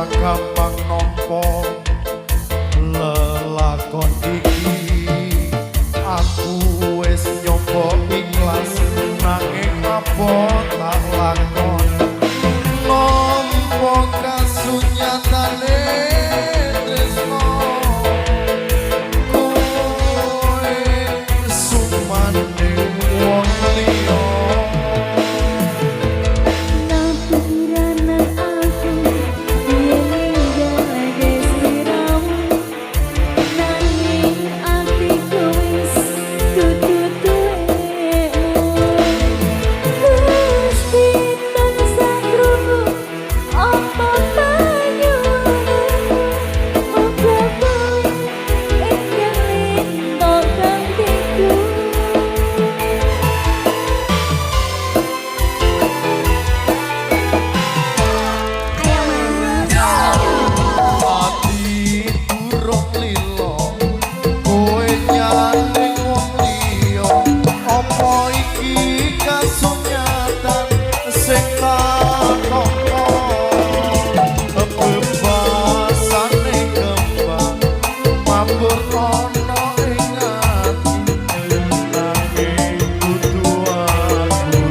Ora gampang nampa lelakon iki. Aku wis nyoba ikhlas, nanging apa tak lakon, nampa kasunyatane tresno, kowe sumandhing wong liya. Nang pikiran aku yen ninggalke sliramu, nanging atiku wis dudu duwemu. Gusti tansah krungu apa panyuwunmu, muga kowe enggal linto gantiku. Ayo, Mas. Ati durung lila, kowe nyanding wong liya. Apa iki kasunyatan sing tak tampa? Bebasane kembang mabur ana ing ati, nanging dudu aku.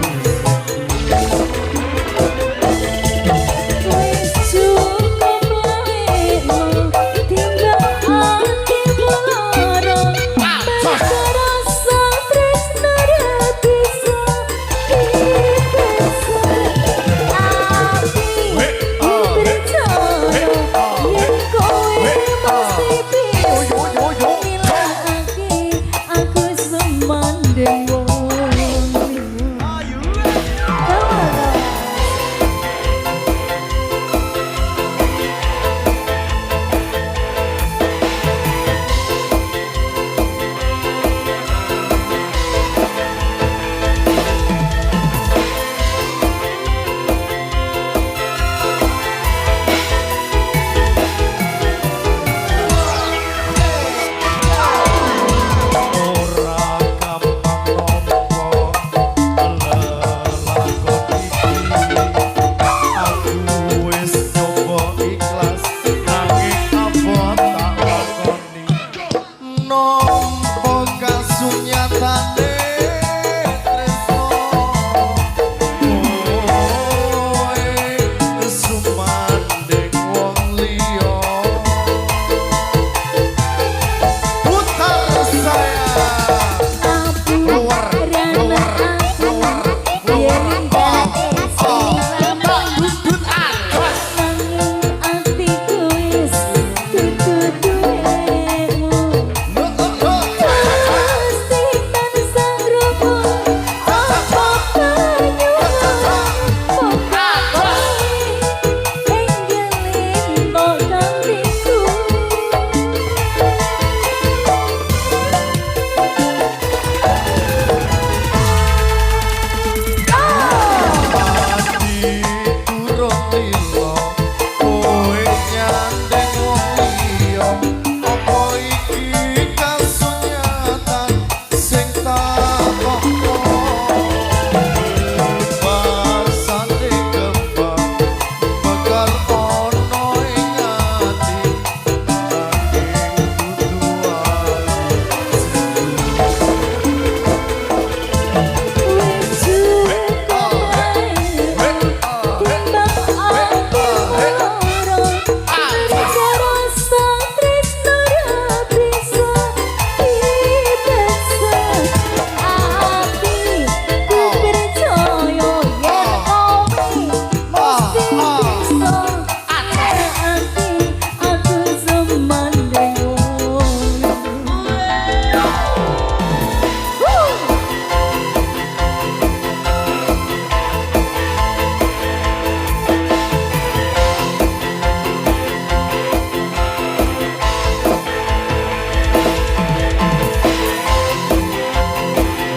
Wis cukup lawekmu timbang atimu lara, mergo rasa tresno ra bisa dibasa. Ati percaya yen kowe mesti bisa ngilangake aku sumandhing wong liya. Come on. Ora gampang nampa lelakon iki. Aku wis nyoba ikhlas, nanging apa tak lakoni, nampa kasunyatane tresno, kowe sumandhing wong liya. Putar saya. Keluar, keluar, keluar, keluar. Oh, Nanging atiku wis dudu duwemu. Gusti tansah krungu apa panyuwunmu, muga kowe enggal linto gantiku. Ati durung lila, kowe nyanding wong liya. Apa iki kasunyatan sing tak tampa? Bebasane kembang mekar ana ing ati, nanging dudu aku. Wis cukup lawekmu timbang atimu lara, mergo rasa tresno ra bisa dibasa. Atiku percaya yen kowe mesti bisa ngilangake aku sumandhing wong liya. Woo!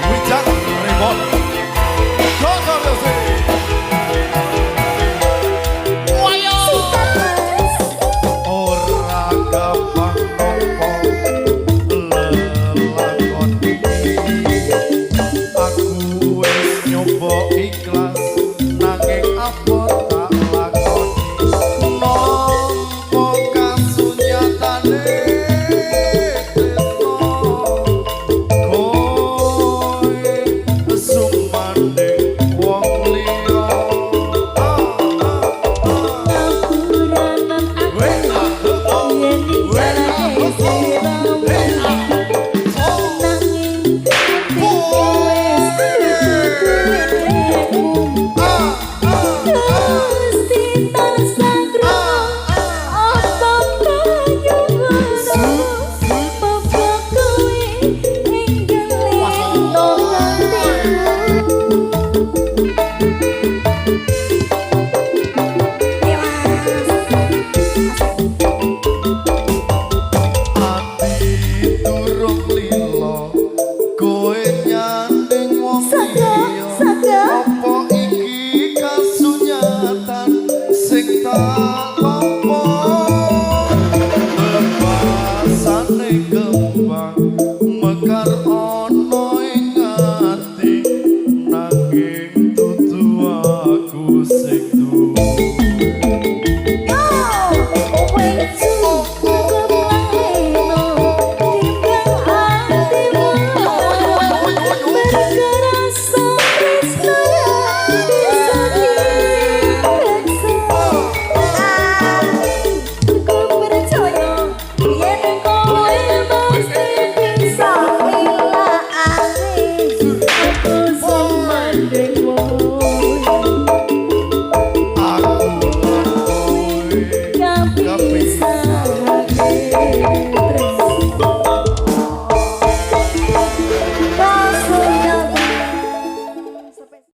Wijak Remote Jogo Music. Sikat, Mas. Ora gampang nampa lelakon iki. Aku wis nyoba ikhlas, nanging apa